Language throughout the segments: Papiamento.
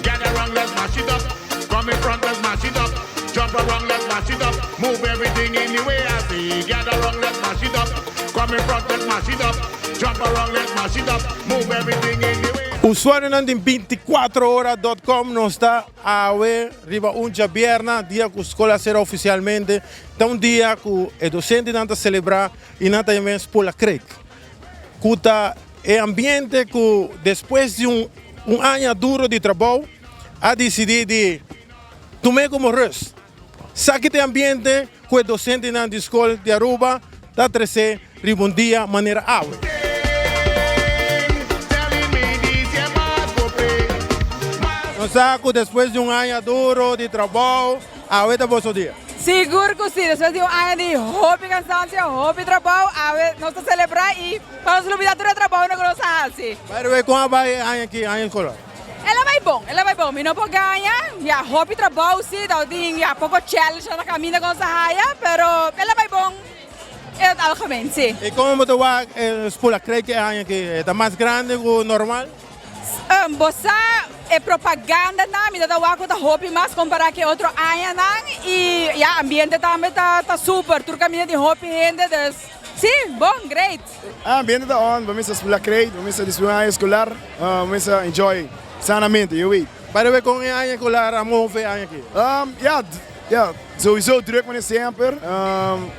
Gather round, let's mash it up. Come in front, let's mash it up. Jump around, let's mash it up. Move everything in the way I see. Gather round, let's mash it up. Come in front, let's mash it up. Jump around, let's mash it up. Move everything in the way. Usuarionan di 24 ora com nos ta awe riba un djabierna, dia cu scol a cera oficialmente, ta un dia cu e docentenan ta celebra y nan ta yama Spola Creek, cu ta e ambiente cu despues di un un aña duro di trabou a dicidi di tum'e como rust. Sa ki ta e ambiente cu e docentenan di scol di Aruba ta trece riba un dia manera awe. Nos sa cu despues di un aña duro di trabou, awe ta boso dia. Sigur cu si, despues di un aña di hopi cansancio, hopi trabou, awe nos ta celebra y pa nos lubida tur e trabounan cu nos a haci. By the way, con a bay e aña aki, aña escolar? El a bay bon, el a bay bon. Mi no por gaña, ya hopi trabou si, tabatin ya poco challenge na caminda cu nos a haya, pero el a bay bon. In het algemeen, si. I komo bo ta wak e spula krek e aña aki? E ta mas grandi ku normal? Bo sa e propagandanan mi ta ta wak ku ta hopi mas kompará ku e otro añanan i ya ambiente tambe ta ta super, tur kaminda tin hopi hende dus si, bon, great. Ambiente ta on, bo mester spula krek, bo mester disfruta aña eskolar, bo mester enjoy sanamente, you weet. By the way, kon e aña eskolar a move e aña aki? Ya, Ya, souiso druk manera semper.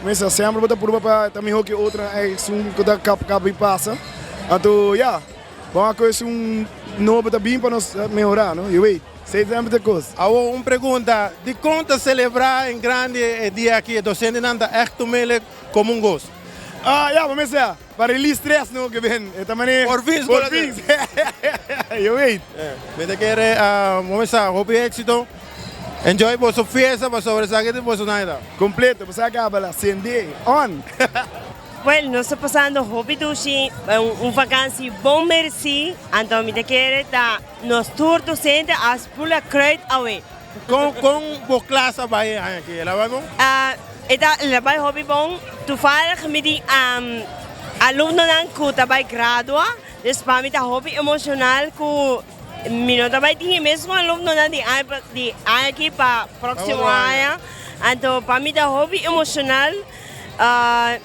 Mester semper bo ta purba pa ta miho ke otro esun ku ta kap kap i pasa. Anto ya, bon a kos un nobo ta bin pa nos mehora no. You weet, esei semper ta e kos. Awor un pregunta, dikon ta selebrá en grandi e dia aki? E dosentenan ta ègt tum'el komo un goso? Ya, bo mester pa release stress no ke ben e ta manera. Por fin Por fin. You weet. Mi ta kere bo mester hopi éxito. Enjoy boso fiesta pasobra esaki ta boso naida. Completo, bo sa caba la cende on. Well, nos ta pasando hopi dushi, un vakantie bon mereci, anto mi ta kere ta nos tur docente a spula kruid awe. Con con bo klas a bay e aña aki? El a bay bon? E ta el a bay hopi bon. Toevallig mi tin alumnonan cu ta bay gradua, dus pa mi ta hopi emocional cu mi no ta bay tin e mesmo alumnonan di aña di aña aki pa proximo aña. Anto pa mi ta hopi emocional.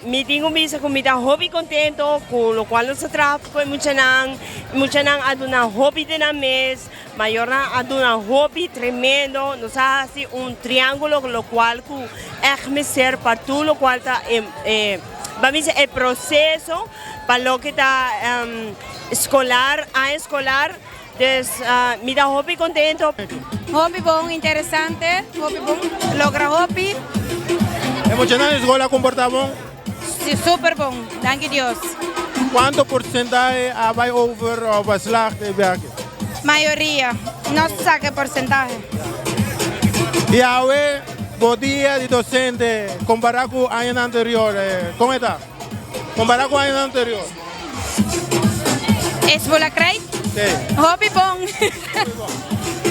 Mi tin ku bisa ku mi ta hopi kontento ku lokual nos a traha ku e muchanan. E muchanan a duna hopi den nan mes. Mayornan a duna hopi tremendo, nos a hasi un triangulo locual cu echt mester pa tur locual ta e ban bisa e proceso pa loke ta escolar, aña escolar, dus mi ta hopi contento. Hopi bon, interesante, hopi bon, logra hopi. E muchanan di school a comporta bon? Si, super bon, danki Dios. Cuanto porcentahe a bay over of a slaag e biaha aki? Mayoria, no sa ke porcentahe. Y awe bo dia di docente compara cu añanan anterior, con e ta? Compara cu añanan anterior. Es bo la krijt? Si. Hopi bon.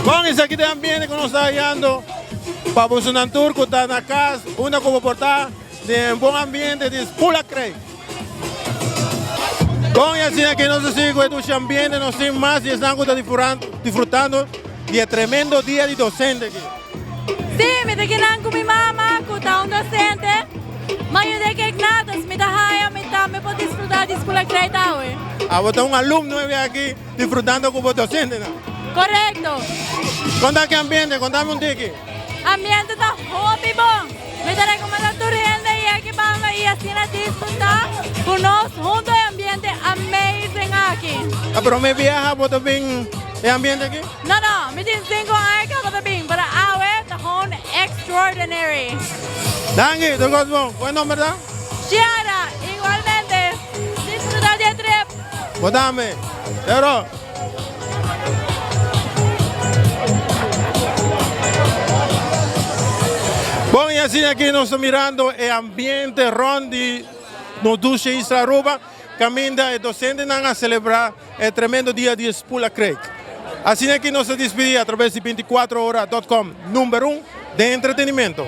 Bon, esaki ta e ambiente cu nos ta hallando pa bosonan tur cu ta na cas, unda cu bo por ta den bon ambiente di Spula Kreek. Bon, y asina aki nos ta sigui cu e dushi ambiente, nos tin mas di esnan cu ta disfrutando di e tremendo dia di docente aki. Sí, mi ta kinan cu mi mama cu ta un docente. Ma yo de kek nada, dus mi ta haya mi tambe por disfruta di Spula Kreek awe. Abo ta un alumno aki disfrutando cu bo docentenan. Corecto. Conta ki ambiente, contami un tiki. Ambiente ta hopi bon. Mi ta recomenda tur hende y aki banda y asina disfruta cu nos hunto e ambiente amazing aki. Ta prome biaha bo ta bin e ambiente aki? No no, mi tin cinco aña caba ta bin, pero awe ta gewoon extraordinary. Danki, tur cos bon. Cu e nomber ta? Shiara, igualmente. Disfruta di e trip. Bo tambe. Pero. Bon y asina aki nos ta mirando e ambiente rond di nos dushi isla Aruba caminda e docentenan a celebra e tremendo dia di Spula Creek. Asina aki nos ta dispidi a traves di 24 ora dot com number un den entretenimento.